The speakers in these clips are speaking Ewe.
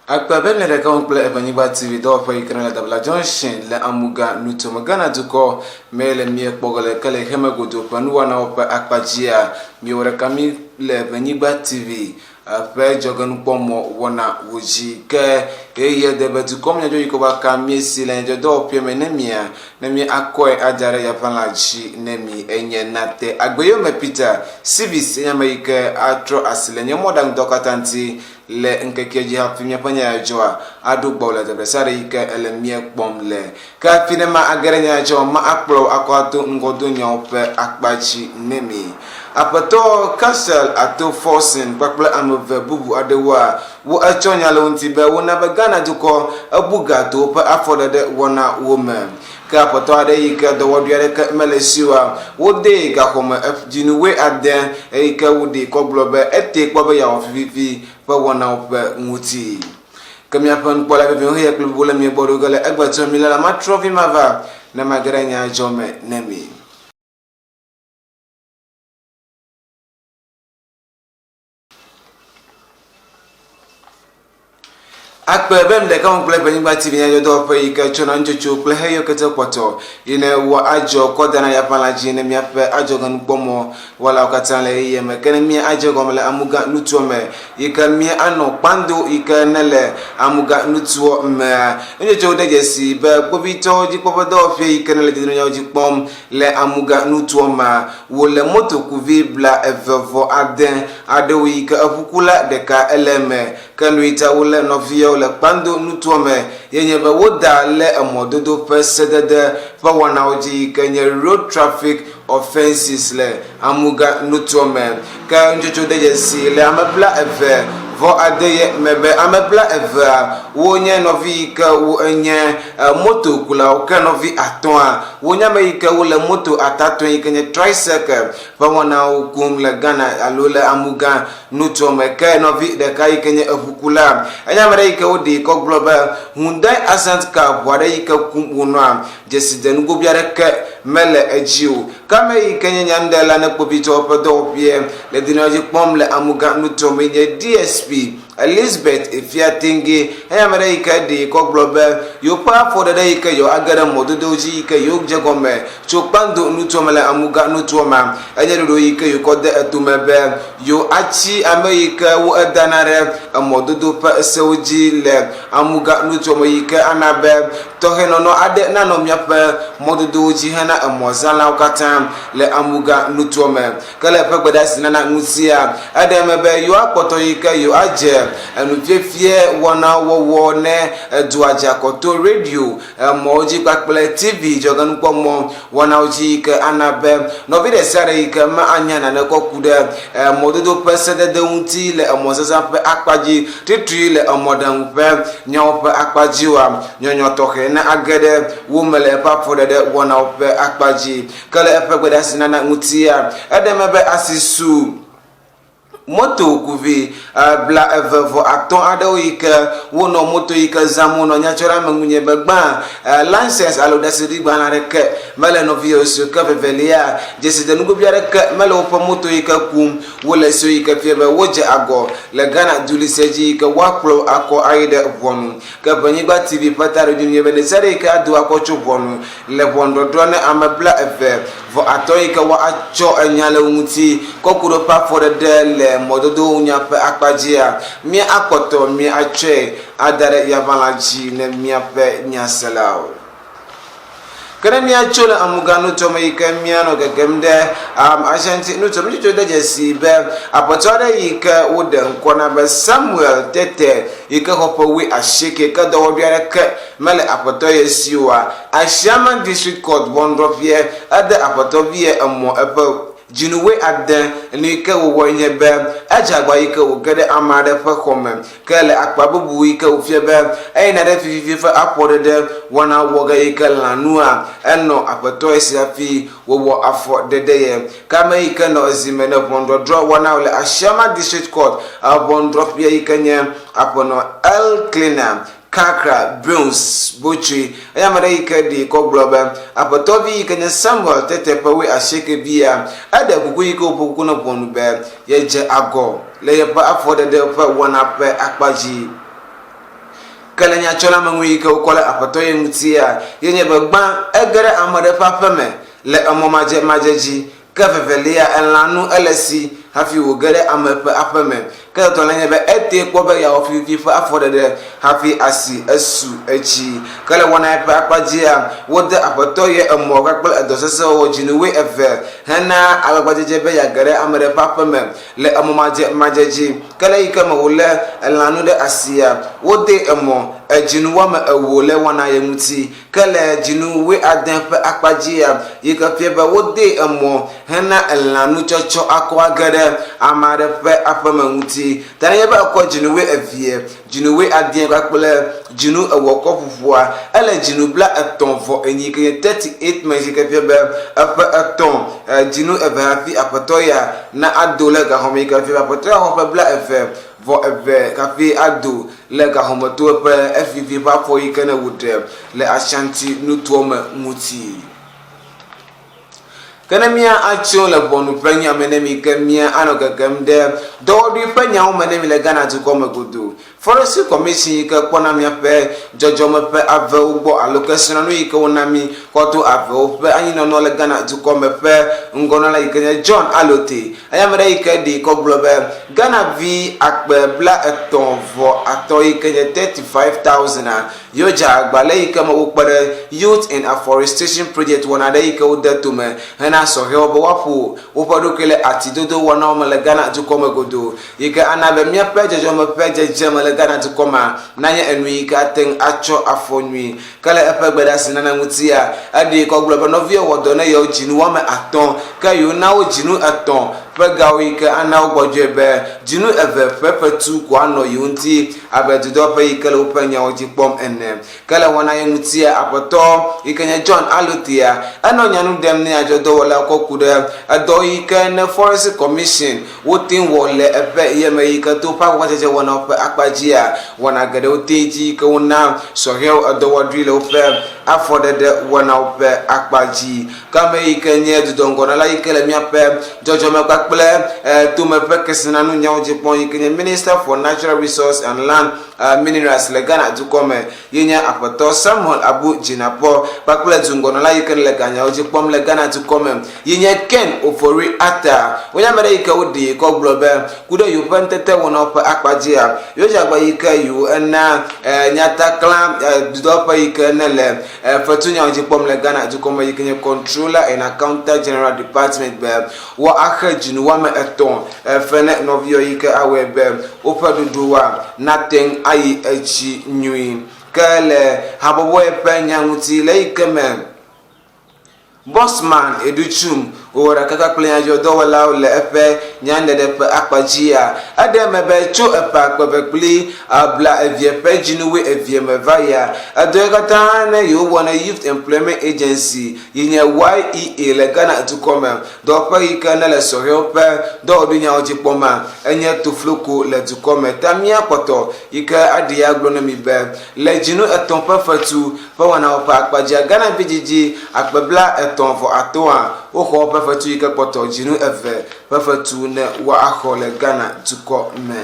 Akpe be mia ɖeka wɔm kple Evenyigba TV dɔwɔƒe yi ke le Dabla Junction le Amuga nutome Ghana dukɔ me le mie kpɔ ge le ke le xexeme godoo ƒe nuwɔnawo ƒe akpa dzia. Miewɔ ɖeka mi le Evenyigba TV ƒe dzɔgenukpɔmɔ wɔna wo dzi. Ke ɣeyiɣia de be dukɔ me nyadzɔ yi ke va ka mie si le nyadzɔdɔwɔƒea me ne mia ne mi akɔe ada ɖe yaʋalã dzi ne mi enye nate agbeyome Peter Civis enye ame yi ke atrɔ asi le nye mɔɖaŋudɔ katã ŋuti Le ŋkekea dzi hafi míaƒe nya ya dzɔa, aɖo gbɔwò le teƒe sia ɖe yi ke èle mía kpɔm le. Ke hafi ne ma age ɖe nya ya dzia, ma akplɔ wò akɔ ato ŋgɔdonyawo ƒe akpa dzi ne mi. Aƒetɔ Cassiel Ato Forson kpakple ame eve bubu aɖewoa, wo etsɔ nya le wo ŋuti be wona be Ghana dukɔ ebu ga to woƒe afɔɖeɖe wɔna wo me. Ke aƒetɔ aɖe yi ke dɔwɔɖui aɖeke mele esi oa, wodee gaxɔ me dzinu wuiade eyi ke woɖee kɔ gblɔ be etee kpɔ be yeawɔ fififi ƒe wɔnawo ƒe ŋuti. Ke míaƒe nukpɔla veviwo heya kple bubu le mia gbɔ ɖo ge le egbe tso mi le la, matrɔ vi mava ne mage ɖe nya dzɔ me ne mi. Akpe be nu ɖeka ŋu kple eƒe TV nyadzɔdɔwɔƒe yi ke tsɔna nutsotso kple xexiwo kete kpɔtɔ yi ne wɔ adzɔ kɔ dana yaƒã la dzi ne míaƒe adzɔgenukpɔmɔ wɔlawo katã le ɣeyiɣia me. Ke ne mía adze gɔme le Amuga nutoa me yi ke mía anɔ kpando yi ke ne le Amuga nutoa mea, nutsotsowo de dzesi be kpovitɔwo dzikpɔƒe dɔwɔƒee yi ke ne le dedienɔnɔnyawo dzi kpɔm le Amuga nutoa mea, wole motokuvi 29 aɖewo yi ke eʋukula ɖeka ele eme. Ke nuyi ta wolé nɔviawo le Kpando nutoa me ye nye be woda le emɔdodo ƒe sedede ƒe wɔnawo dzi yi ke nye Road Traffic Offences le Amuga nutoa me. Ke nutsotso de dzesi le ame 29 ye me be ame blaevea wonye nɔvi yi ke wo enye motokulawo ke nɔvi atɔ̃a wonye ame yi ke wole moto atatɔe yi ke nye tricycle ƒe wɔnawo kum le Ghana alo le Amuga nutoa me. Ke nɔvi ɖeka yi ke nye eʋukula enye ame ɖe yi ke woɖee kɔ gblɔ be Hyundai Accent car ʋu aɖe yi ke kum wonɔa dzesidenugobi aɖeke mele edzi o. Ke ame yi ke nye nyanuɖela ne kpovitɔwo ƒe dɔwɔƒea le dinɔ dzi kpɔm le Amuga nutoa mee nye DSP Elizabeth Efiatenge. Enye ame ɖe yi ke ɖee kɔ gblɔ be yewoƒe afɔɖeɖe yi ke yewoage ɖe mɔdodowo dzi yi ke yewodze gɔme tso Kpando nutoa me le Amuga nutoa mea, enye ɖoɖo yi ke yewokɔ de etome be yewoatsi ame yi ke wo edana ɖe emɔdodo ƒe sewo dzi le Amuga nutoa me yi ke ana be tɔxɛnɔnɔ aɖe nanɔ míaƒe mɔdodowo dzi hena emɔzãlawo katã le Amuga nutoa me. Ke le eƒe gbedeasi nana ŋutia, eɖe eme be yewoakpɔtɔ yi ke yewoadze enufiafia wɔna wɔwɔ ne edua dze akɔ to radio mɔwo dzi kpakple TV dzɔgenukpɔmɔ wɔnawo dzi yi ke ana be nɔvi ɖe sia ɖe yi ke ma anya nane kɔ ku ɖe mɔdodo ƒe sedede ŋuti le emɔzazã ƒe akpa dzi titri le emɔɖaŋu ƒe nyawo ƒe akpa dzi oa, nyɔnyɔ tɔxɛ ne age ɖe wo me le eƒe afɔɖeɖe wɔnawo ƒe akpa dzi. Ke le eƒe gbedeasi nana ŋutia, eɖe eme be asi su motokuvi 35 aɖewo yi ke wonɔ moto yi ke zãm wonɔ nyatsɔɖeameŋunye be gbã license alo ɖaseɖigbalẽ aɖeke mele nɔviwo si o ke vevelia dzesidenugobi aɖeke mele woƒe moto yi ke kum wole si o yi ke fia be wodze agɔ le Ghana dulise dzi yi ke woakplɔ akɔ ayi ɖe ʋɔnu. Ke Ʋenyigba TV ƒe taɖodzinu nye be ɖesiaɖe yi ke ado akɔ tso ʋɔnu le ʋɔnudɔdrɔ̃ ne ame 35 yi ke woatsɔ enya le wo ŋuti kɔ ku ɖe woƒe afɔɖeɖe le mɔdodowo nya ƒe akpa dzia, mía akpɔtɔ mía atsɔe ada ɖe yaʋalã dzi ne míaƒe nyaselawo. Ke ne míatso le amuga nutome yi ke míanɔ gegem ɖe Ashanti nutome, nutsotso de dzesi be aƒetɔ aɖe yi ke woɖe ŋkɔ na be Samuel Tete yi ke xɔ ƒe wuiasieke ke dɔwɔɖui aɖeke mele aƒetɔ ye si oa, Asiama District Court ʋɔnudrɔ̃ƒeɛ ede aƒetɔ vie emɔ eƒe dzinu wuiade. Nu yi ke wòwɔe nye be edze agba yi ke wòge ɖe ame aɖe ƒe xɔ me Ke le akpa bubu yi ke wòfia be eyina ɖe fififi ƒe aƒɔɖeɖe wɔna wɔ ge yi ke lãnua, enɔ aƒetɔ esi hafi wòwɔ afɔɖeɖe ye. Ke ame yi ke nɔ ezi me ne ʋɔnudɔdrɔ̃ wɔna le Asiama District Court ʋɔnudrɔ̃ƒea yi ke nye aƒenɔ Earl Cleaner Kakra Bruns Botri, enye ame ɖe yi ke ɖee kɔ gblɔ be aƒetɔvi yi ke nye Samuel Tete ƒe wuiasieke via, eɖe kuku yi ke wòƒo kuku ne ʋɔnu be yedze agɔ. Le yeƒe afɔɖeɖe ƒe wɔna ƒe akpa dzi. Ke le nyatsɔleameŋu yi ke wokɔ le Aƒetɔ ye ŋutia ye nye be gbã, ege ɖe ame ɖe ƒe aƒe me le emɔ madzemadze dzi, ke vevelia, elã nu ele esi hafi wòge ɖe ame ƒe aƒe me. Ke etɔ̃lia nye be etee kpɔ be yeawɔ fififi ƒe afɔɖeɖe hafi asi esu edzi. Ke le wɔna ya ƒe akpa dzia, wode Aƒetɔ ye emɔ kpakple edɔ sesẽ wɔwɔ dzinu wuieve hena agbagbadzedze be yeage ɖe ame ɖe ƒe aƒe me le emɔ madzemadze dzi. Ke le eyi ke me wòlé elãnu ɖe asia, wodee emɔ edzinu woame ewo le wɔna ye ŋuti. Ke le dzinu wuiade ƒe akpa dzia, yi ke fia be wodee emɔ hena elãnutsɔtsɔ akɔ age ɖe ame aɖe ƒe aƒeme ŋuti. Ta nenye be ekɔ dzinu wuievie, dzinu wuiadee kpakple dzinu ewo kɔ ƒuƒua, ele dzinu blaetɔ̃ vɔ enyi yi ke nye 38 months yi ke fia be eƒe etɔ̃ dzinu eve hafi aƒetɔ ya na ado le gaxɔme yi ke fia be aƒetɔ ya xɔ ƒe blaeve vɔ eve hafi ado le gaxɔme to eƒe efifi ƒe afɔ yi ke ne wòɖe le Ashanti nutoa me ŋuti. Ke ne mía atso le ʋɔnu ƒe nya me ne mi ke mía anɔ gegem ɖe dɔwɔɖui ƒe nyawo me ne mi le Ghana dukɔ me godoo. Forestry Commission yi ke kpɔna míaƒe dzɔdzɔme ƒe avewo gbɔ alo kesinɔnu yi ke wona mí kɔ to avewo ƒe anyinɔnɔ le Ghana dukɔ me ƒe ŋgɔnɔla yi ke nye John Allotey Eya ame ɖe yi ke ɖi kɔ gblɔ be Ghana vi akpe 35 yi ke nye 35,000 a yewo dze agba le yi ke me wokpe ɖe Youth in Afforestation Project wɔna ɖe yi ke wode tome hena sɔhɛwo be woaƒo woƒe ɖokui le atidodo wɔnawo me le Ghana dukɔ me godoo yi ke ana be míaƒe dzɔdzɔme ƒe dzedzeme le Ghana dukɔ mea nanye enu yi ke ate ŋu atsɔ afɔ nyui. Ke le eƒe gbedeasi nana ŋutia, eɖee kɔ gblɔ be nɔviwo wɔ dɔ ne yewo dzinu woame atɔ̃, ke yewo na wo dzinu etɔ̃ ƒe gawo yi ke ana wo gbɔdzɔe be dzinu eve ƒe fetu ko anɔ yewo ŋuti abe dudɔƒe yi ke le woƒe nyawo dzi kpɔm ene. Ke le wɔna ye ŋutia, aƒetɔ yi ke nye John Aluthia, enɔ nya nu ɖem ne adzɔdɔwɔlawo kɔ ku ɖe edɔ yi ke ne Forestry Commission wote ŋu wɔ le eƒe yeme yi ke to woƒe agbagbadzedze wɔnawo ƒe akpa dzia, wɔna geɖewo te dzi yi ke wona sɔhɛwo edɔwɔɖui le woƒe afɔɖeɖe wɔnawo ƒe akpa dzi. Ke ame yi ke nye dudɔŋgɔnɔla yi ke le míaƒe dzɔdzɔme kpakple tome ƒe kesinɔnunyawo dzi kpɔm yi ke nye Minister for Natural Resource and Land Minerals le Ghana dukɔ me ye nye Aƒetɔ Samuel Abu Jinapor kpakple duŋgɔnɔla yi ke le ganyawo dzi kpɔm le Ghana dukɔ me yi nye Ken Ofori Atta. Wonye ame ɖe yi ke woɖee kɔ gblɔ be ku ɖe yewoƒe ŋutete wɔnawo ƒe akpa dzia, yewo dze agba yi ke yewo ena nyataklã dudɔƒe yi ke ne le fetunyawo dzi kpɔm le Ghana dukɔ me yi ke nye Controller and Accountant General Department be woaxe dzinu woame etɔ̃ fe ne nɔviwo yi ke awɔe be woƒe ɖoɖoa nate ŋu ayi edzi nyuie. Ke le habɔbɔe ƒe nya ŋuti le eyi ke me Bosman Educhum wòwɔ ɖeka kpakple nyadzɔdzɔdɔwɔlawo le eƒe nyaɖeɖe ƒe akpa dzia, eɖe eme be tso eƒe akpe eve kple bla evie ƒe dzinu wuievie me va yia, edɔ yi katã ne yewowɔ ne Youth Employment Agency yi nye YEA le Ghana dukɔ me Dɔwɔƒe yi ke nele sɔhɛwo ƒe dɔwɔɖuinyawo dzi kpɔma, enye tofloko le dukɔ me. Ta mía kpɔtɔ yi ke aɖi agblɔ na mi be, le dzinu etɔ̃ ƒe fetu ƒe wɔnawo ƒe akpa dzia, Ghana vidzidzi akpe bla etɔ̃ vɔ atɔ̃a, woxɔ woƒe fetu yi ke kpɔtɔ dzinu eve ƒe fetu ne woaxɔ le Ghana dukɔ me.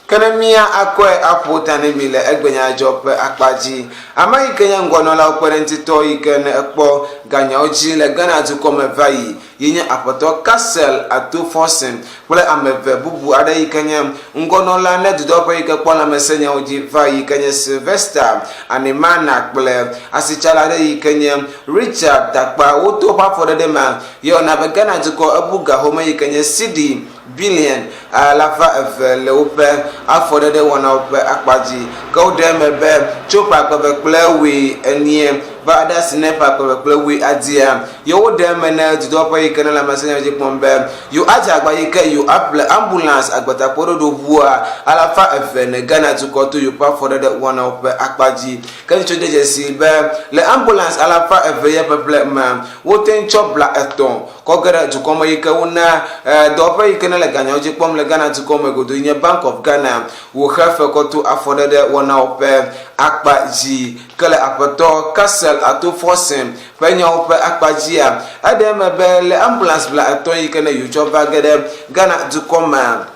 Ke ne mía akɔe aƒo ta ne mi le egbenya dzɔ ƒe akpa dzi. Ame yi ke nye ŋgɔnɔlawo kpeɖeŋutitɔ yi ke ne ekpɔ ganyawo dzi le Ghana dukɔ me va yi yi nye Aƒetɔ Cassel Ato Forson kple ame eve bubu aɖe yi ke nye ŋgɔnɔla ne dudɔƒe yi ke kpɔ lãmesẽnyawo dzi va yi ke nye Sylvester Anemana kple asitsala aɖe yi ke nye Richard Takpa woto woƒe afɔɖeɖe ma ye wɔna be Ghana dukɔ ebu ga home yi ke nye cedi biliɔn alafa eve le woƒe afɔɖeɖe wɔnawo ƒe akpa dzi. Ke woɖe eme be tso ƒe akpe eve kple wui enyie va ɖe asi ne ƒe akpe eve kple wui adea, yewoɖe eme ne dudɔƒe yi ke ne lãmesẽnyawo dzi kpɔm be yewoadze agba yi ke yewoaƒle ambulance agbetakpɔɖoɖo ʋua alafa eve ne Ghana dukɔ to yewoƒe afɔɖeɖe wɔnawo ƒe akpa dzi. Ke ŋutsu de dzesii be le ambulance alafa eve ya ƒeƒle mea, wote ŋu tsɔ bla etɔ̃ kɔ ge ɖe dukɔ me yi ke wona dɔwɔƒe yi ke nele ganyawo dzi kpɔm le Ghana dukɔ me godoo yi nye Bank of Ghana wòxe fe kɔ to afɔɖeɖe wɔnawo ƒe akpa dzi. Ke le Aƒetɔ Cassel Ato Forson ƒe nyawo ƒe akpa dzia, eɖe eme be le ambulance 30 yi ke ne yewotsɔ va ge ɖe Ghana dukɔ mea,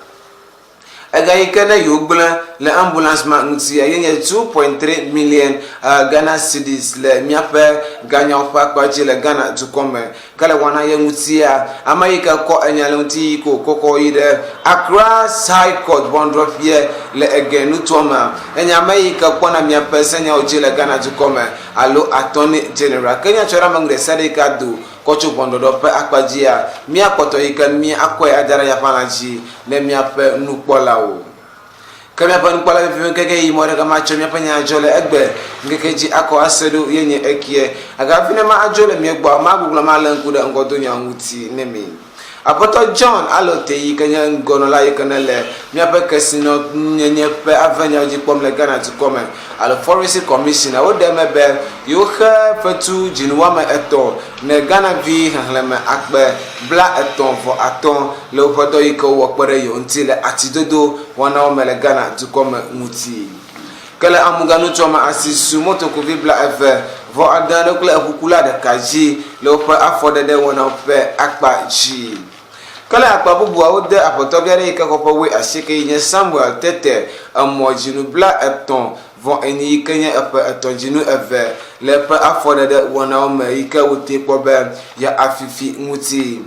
Ega yi ke ne yewogblẽ le ambulance ma ŋutia ye nye 2.3 million Ghana cedis le míaƒe ganyawo ƒe akpa dzi le Ghana dukɔ me. Ke le wɔna ye ŋutia, ame yi ke kɔ enya le ŋuti yi ko kɔkɔ yi ɖe Accra High Court ʋɔnudrɔ̃ƒea le Ege nutoa mea, enye ame yi ke kpɔna míaƒe senyawo dzi le Ghana dukɔ me alo Attorney General. Ke nyatsɔɖeameŋu ɖe sia ɖe yi ke ado kɔ tso ʋɔnudɔdrɔ̃ ƒe akpa dzia, míakpɔtɔ yi ke míakɔe ada ɖe yaƒãla dzi ne míaƒe nukpɔlawo. Ke míaƒe nukpɔla veviwo ŋkeke yi mɔ ɖeka matsɔ míaƒe nya adzɔ le egbe ŋkeke dzi akɔ ase ɖo ye nye ekie. Gake hafi ne ma adzo le mía gbɔa, magbugbɔ malé ŋku ɖe ŋgɔdonya ŋuti ne mi. Aƒetɔ John Allotey yi ke nye ŋgɔnɔla yi ke ne le míaƒe kesinɔnyenye ƒe avenyawo dzi kpɔm le Ghana dukɔ me alo Forestry Commissioner, woɖe eme be yewoxe fetu dzinu woame etɔ ne Ghanavi xexlẽme akpe 35 le woƒe dɔ yi ke wowɔ kpe ɖe yewo ŋuti le atidodo wɔnawo me le Ghana dukɔ me ŋuti. Ke le Amuga nutoa me asi su motokuvi 29 aɖewo kple eʋukula ɖeka dzi le woƒe afɔɖeɖe wɔnawo ƒe akpa dzi. Ke le akpa bubuawo de aƒetɔvi aɖe yi ke xɔ ƒe wuiasieke yi nye Samuel Tete emɔ dzinu 34 yi ke nye eƒe etɔ̃ dzinu eve le eƒe afɔɖeɖe wɔnawo me yi ke wotee kpɔ be yeafifi ŋuti.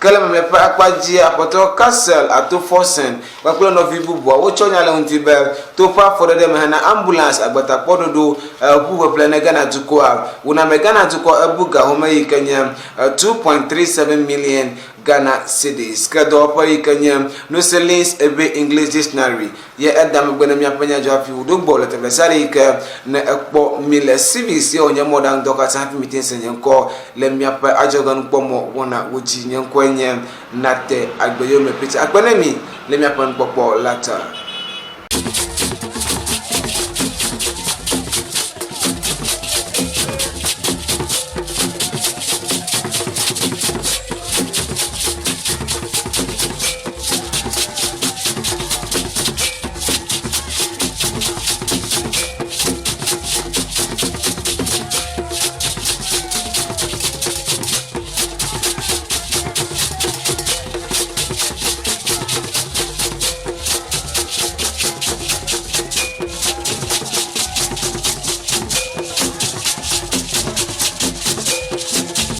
Ke le mamlɛ ƒe akpa dzi, Aƒetɔ Cassel Ato Forson kpakple nɔvi bubuawo tsɔ nya le ŋuti be to ƒe afɔɖeɖe me hena ambulance agbatakpɔɖoɖo ʋu ƒeƒle ne Ghana dukɔa. Wòna me Ghana dukɔ ebu ga home yi ke nye 2.37 million Ghana cedis. Ke dɔwɔƒe yi ke nye Nuselin's Ewe English Dictionary Ye eda megbe ne míaƒe nya dzɔ hafi wòɖo gbɔ le teƒe ɖe sia ɖe yi ke ne ekpɔ mí le. Civics ye wònye mɔɖaŋudɔ katã hafi mìte ŋu se nye ŋkɔ le míaƒe adzɔgenukpɔmɔ wɔna wo dzi. Nye ŋkɔe nye Nate Agbeyome Peter. Akpe ne mi le míaƒe nukpɔkpɔ la ta.